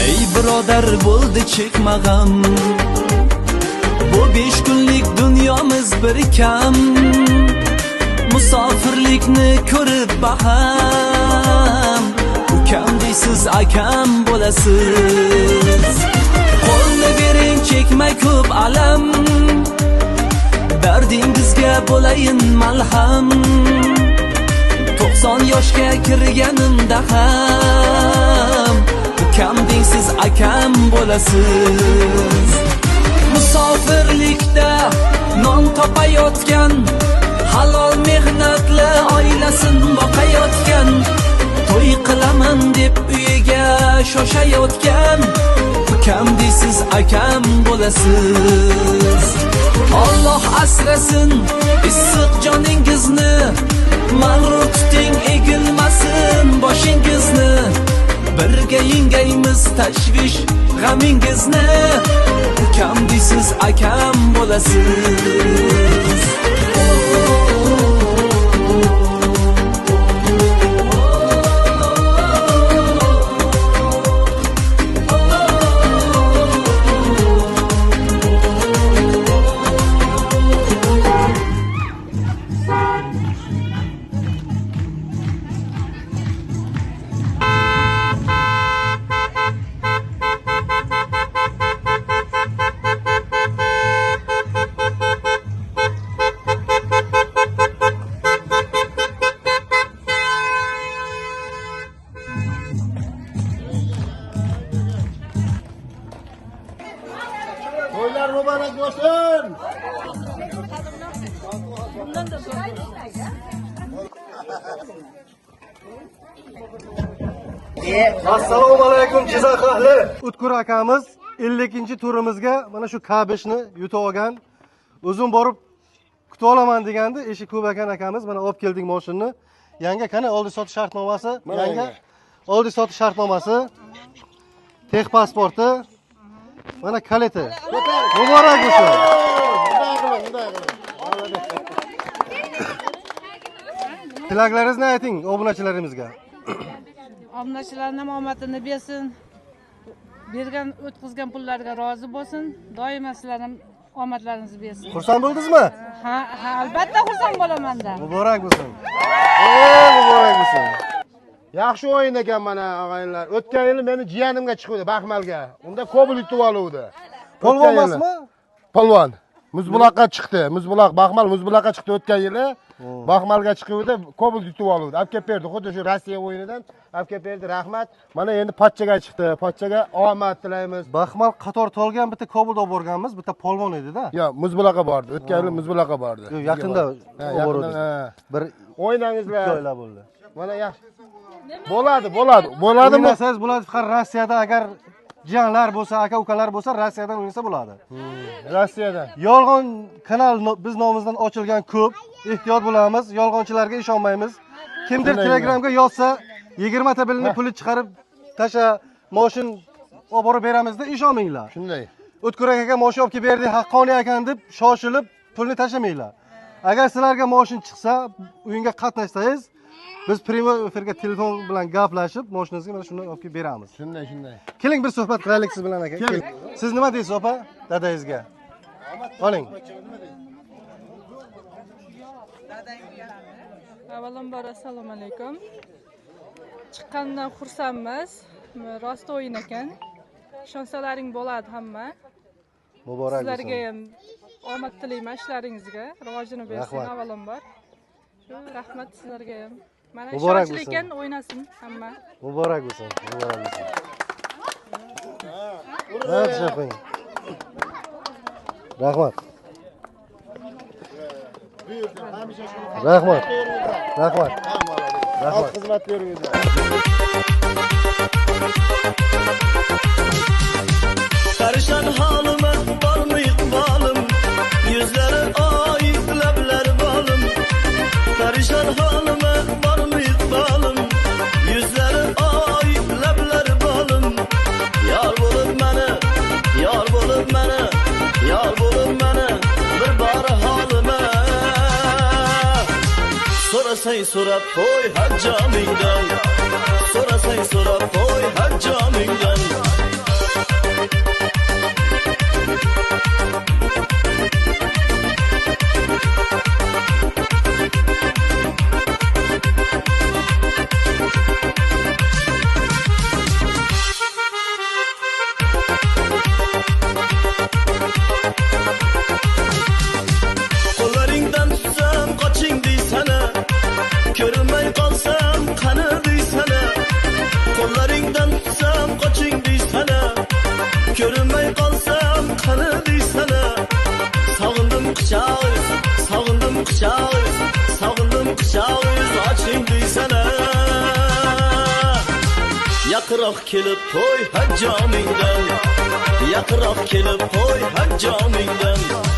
Ey birodar bo'ldi chekma g'am, bu 5 kunlik dunyomiz bir kam. Musofirlikni ko'rib baham, ukam deysiz akam bo'lasiz. Qo'lni bering chekma ko'p alam, dardingizga bo'layin malham. 90 yoshga kirganimda ham, ukam deysiz akam bo'lasiz. Musofirlikda non topayotgan, halol mehnatli oilasin boqayotgan, to'y qilaman deb uyiga shoshayotgan, ukam deysiz akam bo'lasiz. Alloh asrasin issiq joningizni, mag'rur tuting egilmasin boshingizni. Birga yengaymiz tashvish g'amingizni, ukam deysiz akam bo'lasiz. To'ylar muborak bo'lsin. Assalomu alaykum Jizzax ahli. O'tkir akamiz 52-turimizga mana shu K5 ni yutib olgan. O'zim borib kutib olaman degandi. Eshik ko'p ekan akamiz. Mana olib keldik mashinani. Yanga qani oldi sotish shartnomasi, yanga oldi sotish shartnomasi, tex pasporti, mana kaliti. Muborak bo'lsin. Tilaklaringizni ayting obunachilarimizga. Obunachilarning ham omadini bersin. Bergan, o'tkazgan pullarga rozi bo'lsin. Doimo sizlar ham omadlaringizni bersin. Xursand bo'ldingizmi? Ha, ha, albatta xursand bo'laman-da. Muborak bo'lsin. Muborak bo'lsin. Yaxshi o'yin ekan mana og'aynilar. O'tgan yili meni jiyanimga chiqdi Baxmalga. Unda Kobul yutib oluvdi. Polvon emasmi? Polvon. Muzbuloqqa chiqdi. Muzbuloq, Baxmal Muzbuloqqa chiqdi o'tgan yili. Baxmalga chiquvdi, Kobul yutib oluvdi. Olib kelib berdi. Xuddi shu Rossiya o'yinidan olib kelib berdi. Rahmat. Mana endi Pochchaga chiqdi. Pochchaga omad tilaymiz. Baxmal qator tolgan bitta Kobulda olib borganmiz, bitta polvon edi-da. Yo'q, Muzbuloqqa bordi. O'tgan yili Muzbuloqqa bordi. Yo'q, yaqinda olib bordik. Bir o'ynangizlar. 2 oylar bo'ldi. Mana yaxshi. Bo'ladi, bo'ladi. Bo'ladimi? O'ynasangiz bo'ladi, faqat Rossiyada agar jiyanlar bo'lsa, aka ukalar bo'lsa, Rossiyadan o'ynasa bo'ladi. Rossiyadan. Yolg'on kanal biz nomimizdan ochilgan ko'p. Ehtiyot bo'lamiz, yolg'onchilarga ishonmaymiz. Kimdir Telegramga yozsa, 20 ta bilini puli chiqarib tasha, moshin olib borib beramiz deb ishonmanglar. Shunday. O'tkir akaga moshin olib kelib berdik, haqqoniy ekan deb shoshilib pulni tashamanglar. Agar sizlarga moshin chiqsa, uyinga qatnashsangiz, biz primoy efirga telefon bilan gaplashib, mashinangizga mana shuni olib kelib beramiz. Shunday, shunday. Keling bir suhbat qilaylik siz bilan aka. Keling. Siz nima deysiz opa dadangizga? Oling. Avvalambor assalomu alaykum. Chiqqandan xursandmiz. Rost o'yin ekan. Ishonsalaring bo'ladi hamma. Muborak bo'lsin. Sizlarga ham omad tilayman ishlaringizga. Rivojini bersin avvalambor. Shu rahmat sizlarga ham. Mana ishonchli ekan, o'ynasin hamma. Muborak bo'lsin, muborak bo'lsin. Rahmat. Rahmat. Rahmat. Rahmat. Xizmat beringizlar. Karışan halıma var mı ikbalım? Yüzleri ay, lebleri balım. Karışan halıma var mı ikbalım? Yüzleri ay, lebleri balım. Yar bulup beni, yar bulup beni, yar bulup beni, bir bari halıma. Sorasay sorab qo'y haccamingdan, Sorasay sorab qo'y haccamingdan. Quchog'iz oching deysana. Yaqinroq kelib qo'y ha joningdan, yaqinroq kelib qo'y ha joningdan.